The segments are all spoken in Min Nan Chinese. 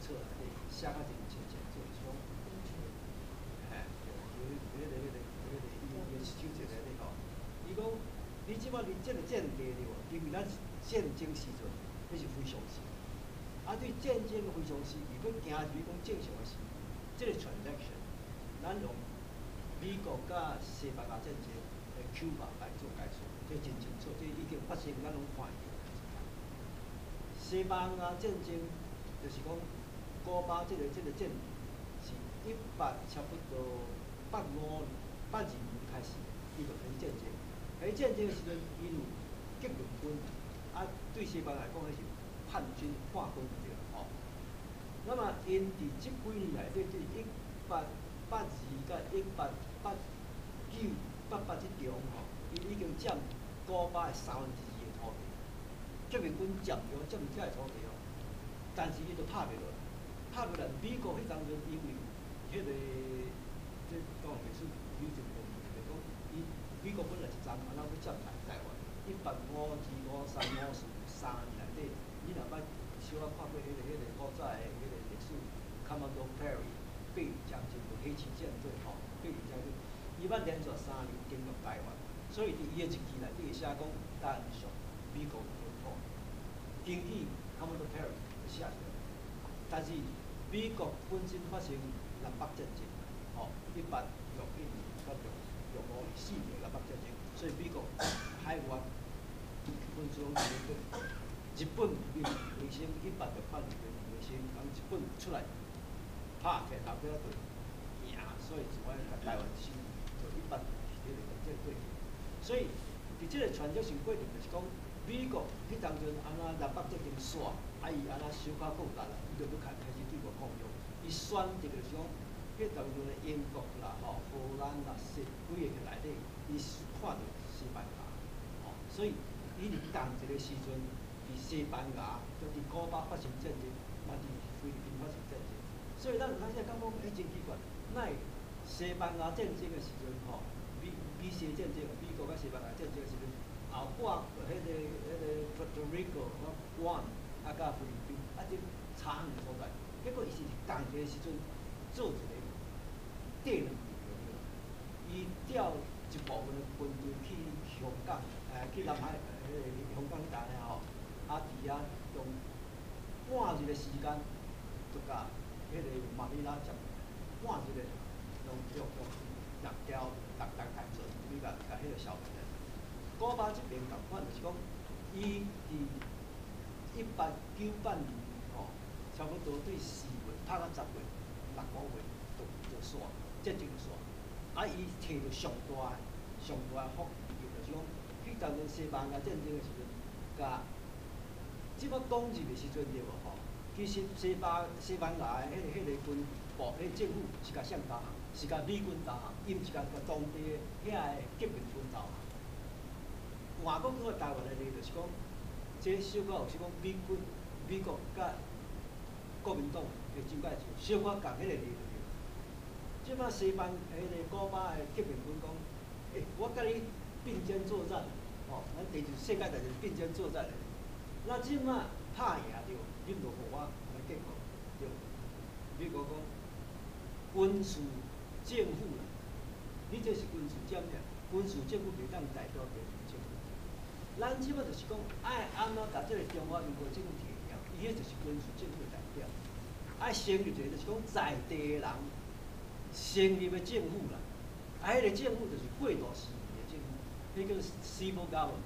冊內底寫甲真清清楚，就是講，嘿，對，迄個伊的手冊內底吼，伊講，你這擺佇這個戰地對無？因為咱是戰爭時陣，彼是非常時。啊，對戰爭的非常時期，欲行入去講正常的時，這個 transaction，咱用美國佮西班牙戰爭的 Cuba 來做解說，這真清楚，這已經發生，咱攏看著。西班牙戰爭就是講，古巴這個戰是一八差不多八五八二年開始，伊就開始戰爭。喺戰爭的時陣，伊有革命軍，啊，對西班牙來講，彼是叛軍、叛軍對吼。那麼，𪜶佇這幾年內底，對1882佮1889、88這中吼，伊已經佔古巴的三分之二的土地。革命軍佔著佔遮的土地哦，但是伊就拍袂落來，拍袂落來。美國彼當陣因為彼個，這講歷史有一個問題，就是講，伊美國本來一站按怎欲佔台灣，1852、53、543年內底，你若捌小可看過彼個古早的彼個歷史，Commodore Perry 貝理將軍黑旗艦隊吼，貝理將軍，伊捌連續三年登陸台灣，所以佇伊的日記內底會寫講，台灣屬美國的領土。根據 Commodore Perry 寫出來，但是美國本身發生南北戰爭，吼，1861年到六五年4年南北戰爭，所以美國海外軍事攏佇日本明維新1868年明維新，人日本出來拍鐵後尾仔就贏，所以就愛共台灣收做一八迄個這個對。所以佇這個傳承性過程就是講，美國彼當陣按怎南北戰爭煞，啊伊按怎小可擴大啦，伊就欲開始對外擴張。伊選擇就是講，彼當陣的英國啦、吼荷蘭啦、西幾个內底，伊看著西班牙，吼，所以伊佇仝一個時陣，佇西班牙，就佇古巴發生戰爭，嘛佇菲律賓發生戰爭。所以咱有當時感覺講，欸，真奇怪，哪會西班牙戰爭的時陣，吼，美美西戰爭，美國佮西班牙戰爭的時陣，後掛彼個 Puerto Rico、關啊，佮菲律賓，啊，這差遠所在，結果伊是佇仝一個時陣做一個綴兩對，伊調一部分的軍隊去香港，去南海，彼個香港彼搭爾吼，啊，佇遐用半日的時間，就共彼個馬尼拉佔，半日的用6條6台船，去共彼個消滅。古巴這邊仝款，就是講，伊佇1898年吼，差不多對4月拍到10月，6個月就煞，戰爭就煞。啊，伊摕著上大上大的福利，就是講，彼當陣西班牙戰爭的時陣，共這擺講入的時陣對無吼？其實西班牙的彼個軍部、彼個政府是共誰投降？是共美軍投降，伊毋是共當地的遐个革命軍投降。換閣過台灣的例，就是講，這小可有是講美軍、美國佮國民黨的蔣介石小可仝彼個例就對。這擺彼個古巴的革命軍講，欸，我佮你並肩作戰，吼，咱第二次世界大戰並肩作戰的。那這擺拍贏著，恁就予我來建國，對。美國講軍事政府啦，你這是軍事佔領，軍事政府袂當代表地方政府。咱這擺就是講，愛按怎共這個中華民國政府提掉，伊彼就是軍事政府的代表。愛成立一個就是講在地的人成立的政府啦，啊，彼個政府就是過渡時期的政府，彼叫做 civil government。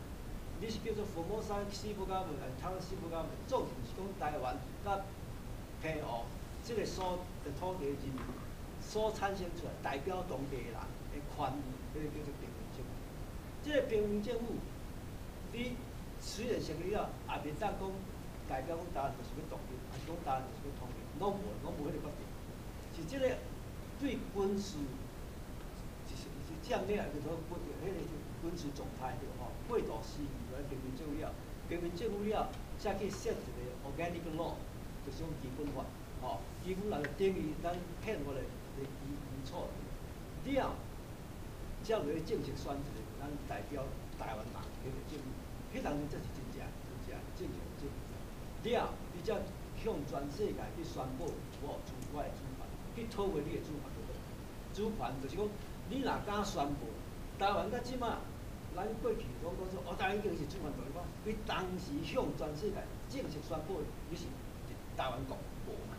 你是叫做 Formosa civil government，還是台灣 civil government？總之就是講台灣佮澎湖這個所的土地人民所產生出來代表當地的人的權利，彼個叫做平民政府。這個平民政府，你雖然成立了，也袂當講代表講台灣就是欲獨立，還是講台灣就是欲統一，攏無彼個決定。是這個對軍事，就是佔領，叫做軍彼個軍事狀態對吼，過渡時期來平民政府了，平民政府了，才去設一個 organic law，就是講基本法，吼，基本法就等於咱憲法的基礎。了，才落去正式選一個咱代表台灣人彼個政府，彼當陣才是真正真正正常政府。了，伊才向全世界去宣布我有主我的主權，去討回你的主權就好。主權就是講，你若敢宣布，台灣到這馬，咱過去攏講說，哦，台灣已經是主權獨立國，你當時向全世界正式宣布你是台灣國無嘛？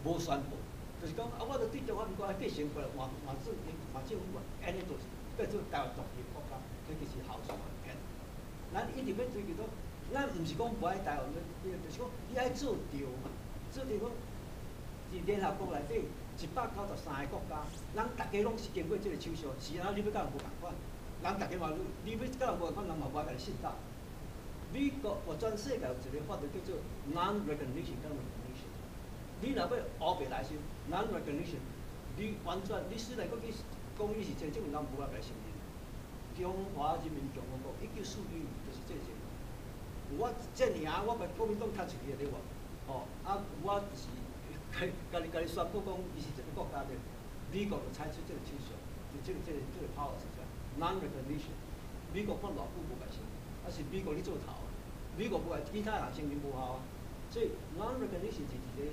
無宣布，就是講啊，我著對中華民國繼承過來換換政換政府啊，按呢就是叫做台灣獨立國家，這其實好處嘛騙。咱一直欲追求講，咱毋是講無愛台灣，就是講你愛做著嘛，做著講，佇聯合國內底193個國家，人逐家攏是經過這個手續，是啊，你欲佮人無仝款，人逐家嘛，你欲佮人無仝款，人嘛無愛共你信道。美國或全世界有一個法律叫做 non-recognition 佮 recognition。你若欲烏白來收 non-recognition，你完全你雖然閣去講你是這個，這人無愛共你承認。中華人民共和國1949年就是這個情況。我這爾啊，我共國民黨踢出去的對無？吼啊，我就是家己宣布講，伊是一個國家的，美國就採取這個手續，就這個 policy 出來，non-recognition。美國看偌久無共承認，啊是美國咧做頭，美國無愛其他人承認無效啊。所以 non-recognition 是一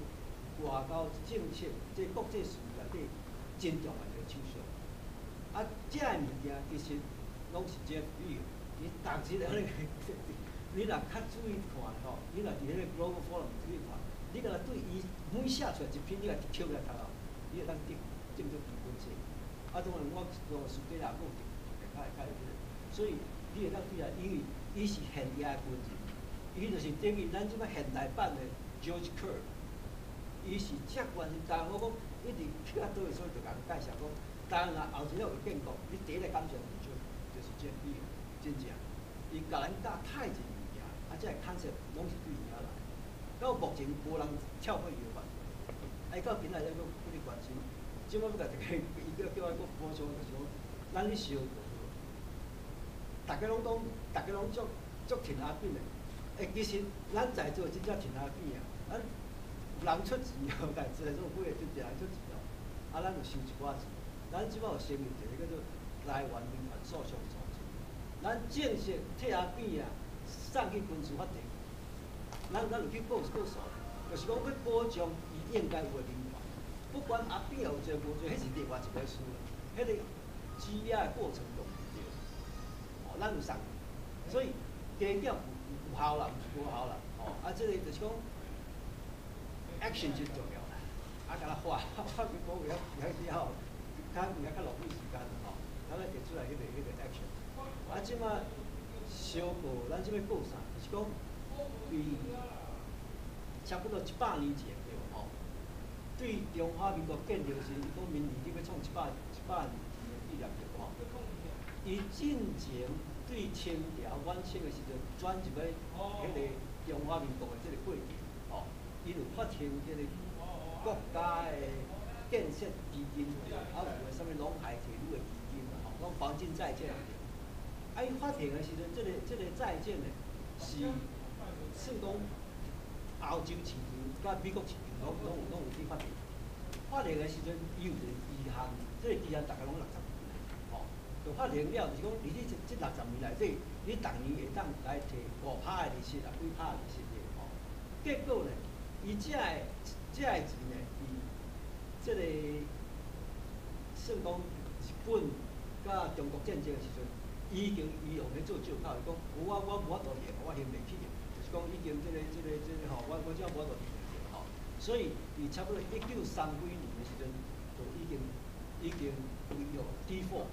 個外交政策，這個國際事務內底真重要一個手續。啊，這个物件其實攏是 Jeff Beall，伊逐日按呢，你若較注意看吼，你若佇彼個 Global Forum 注意看，你敢若對伊每寫出來一篇，你共抾來讀吼，你會當得掙足基本冊。啊，當然我私底下閣有特別較會較會彼個，所以你會當對啊，因為伊是現代的軍人，伊就是等於咱這擺現代版的 George Kerr，伊是遮關心台灣。我講一直去到佗位，所以就共介紹講，台灣若後一日有建國，你第一個感謝就是 Jeff Beall，真正，伊共咱教太濟物件，啊，這個 concept 攏是對伊遐來。到目前無人跳過伊的範圍，啊，伊到今仔日閣閣咧關心。這擺欲共大家，伊叫我閣補充，就是講，咱咧相告，逐家攏講，逐家攏足足挺阿扁的。欸，其實咱在座真正挺阿扁啊，咱有人出錢哦，但在座幾個真濟人出錢哦，啊，咱有收一寡錢。咱這擺有成立一個叫做台灣民權訴訟組織，咱正式替阿扁啊送去軍事法庭，咱有去告告訴，就是講欲保障伊應該有的人權。不管阿扁有罪無罪，彼是另外一回事啦。彼個羈押的過程中對，哦，咱有送，所以加減有效啦，毋是無效啦。哦，啊，這個就是講 action 真重要啦。啊，敢若話，我講袂曉袂曉了，較毋較浪費時間吼。咱來提出來彼個 action。啊，這擺相告，咱這擺告啥？就是講，佇差不多100年前對無吼？對中華民國建立時，伊講明年你欲創一百年的紀念日吼。伊進前對清朝晚清的時陣轉入去彼個中華民國的這個過程吼，伊有發行這個國家的建設基金，啊有的啥物隴海鐵路的基金吼，攏黃金債券。啊，伊發行的時陣，這個債券呢，是算講歐洲市場佮美國市場攏有去發行。發行的時陣，伊有一個期限，這個期限大概攏60年，吼。就發行了，就是講，佇你這60年內底，你逐年會當來提5趴的利息啊，幾趴的利息的吼。結果呢，伊這个錢呢，佇這個算講日本佮中國戰爭的時陣，已經伊用咧做借口，伊講我無法度還，我還袂起的，就是講已經這個吼，我這無法度還吼。所以，佇差不多一九三幾年的時陣，就已經違約 default。